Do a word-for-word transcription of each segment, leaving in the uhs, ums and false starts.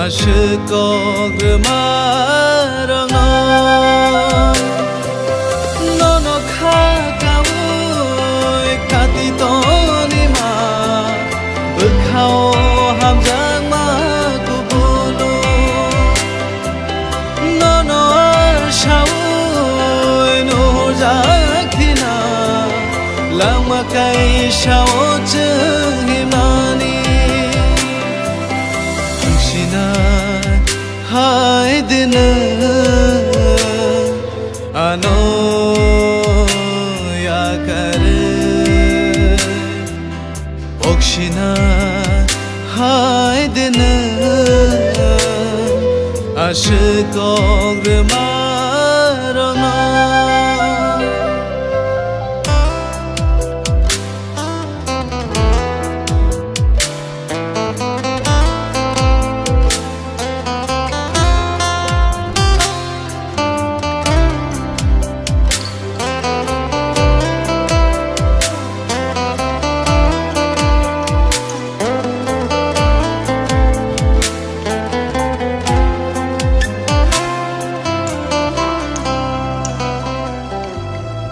Swkok rwma rwngno, nono kha kaui khati tonima, bwkhao hamjakma kubunu. Nono saui nujak khina, langma kaisao chwng himnani. Thangsinai hai dino ano yakarwi. Oksina hai dino aswk kok rwma rwngno.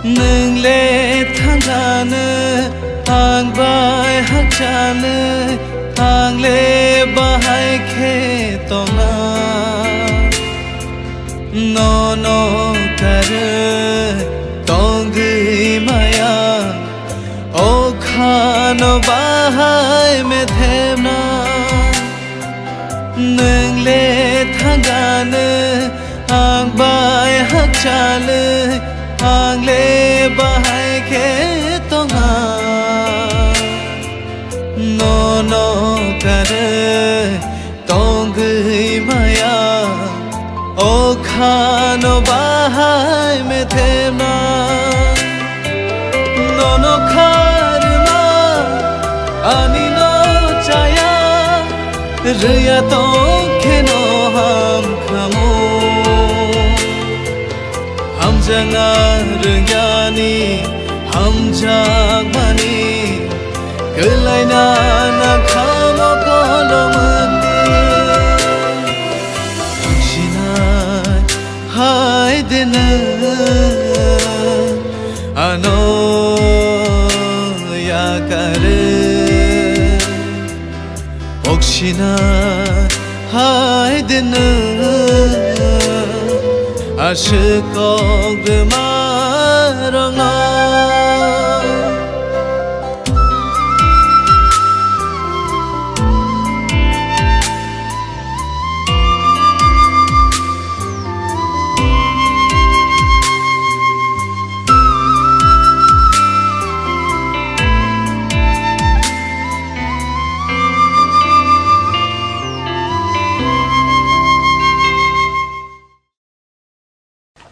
Nwng le thangano, ang bai hakchalo, ang le bahai khe tongna. Nono karwi tongwi maya, o khano bahai methemna. Nwng le thangano, ang bai hakchalo, ang le bahai khe tonga. Nono karwi tongwi maya, o khano bahai methemna. Nono kharma ani no chaya, rwya tong kheno ham khamo. Hamjakna rwngyani, hamjakmani, kwlaina na khamo kolomwkni. Sinai hai dino ano yakarwi. Oksina hai dino aswk kok rwma rwngno.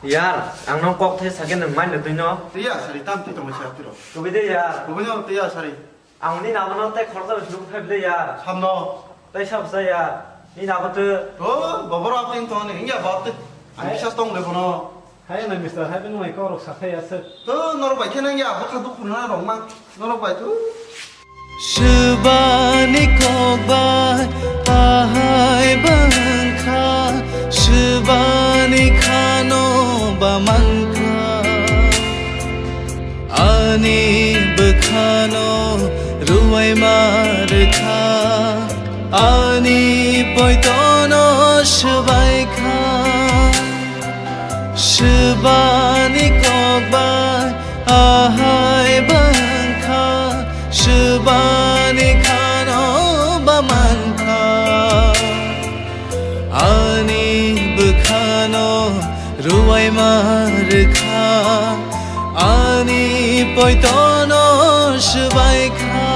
Yar, ang nong kok the sakhe nwng mai nutwi no. Twiya sari tam twi tongwi sa tiro. Kubui de yar. Kubui no twiya sari. Ang ni nabo no tei khoroksa bai sulu phai de yar. Samno. Tei sab sa yar. Ni nabo twi. To, bobor apting tong ni, ingya bab twi. Ang hai. Bisas tong le bono. Hai na mister, hai bini mai korok sa thai aswk. To, norok bai khe nang ya, bwkha duk phunana rok mang. Norok bai to. Swbani kok bai ahai bangkha, swbani khano ba mankha. Ani bwkhano ruwai ma rwkha, ani poitono swbai kha. Swbani kok bai ahai bangkha, swbani khano ba mankha. Ani bwkhano ruwai ma rwkha, ani poitono swbai kha.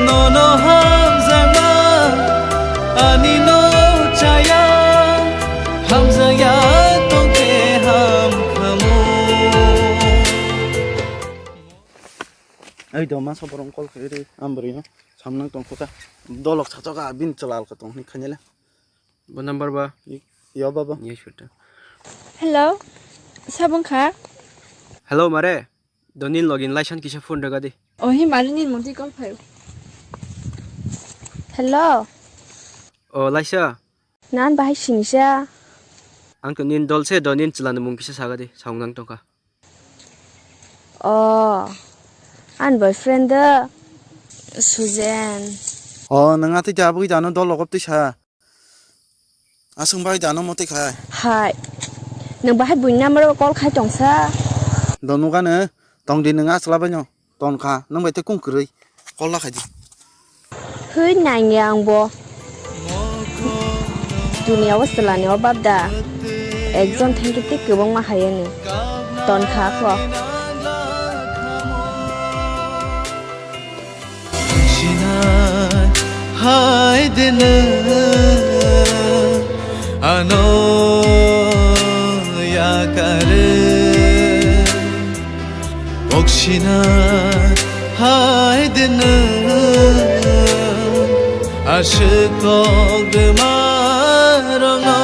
Nono hamjakma ani no chaya, hamjakya tongkhe ham khamu. Ai do masa borong call khairi, ang bwrwi no samnang tongkha. Dolok sachoka bini chalal ka tong hini khainele. Bo number ba? Yo baba. Yes, better. Hello. Sabung kha? Hello, mare. Donil login laisan kisa phone rega di. Oh, hi mare ni monti call phayo. Hello. O laisa. Nan bahai singsa. Ang to nin dol se do, nin chwla ni mung kisa saga di, saung nang tongkha. O, an boyfriend do Sujen. O, nang atwi da bui dano dol logop twi sa. Aswng bai dano motwi khai. Hai. Nang bahai buini number o call khai tongsa. Do nugano, tong di nang asla bai no. Ton kha, nang bai te kung kwrwi. Call la khai di. Hwi nangya ang bo. Dunia o chwla ni obab da. Ekjon thengkhe tei kwbangma hai ani. Ton kha kho. Sinai hai de nwng ano yakarwi. Boksina hai de nwng aswk kok de ma rwngno.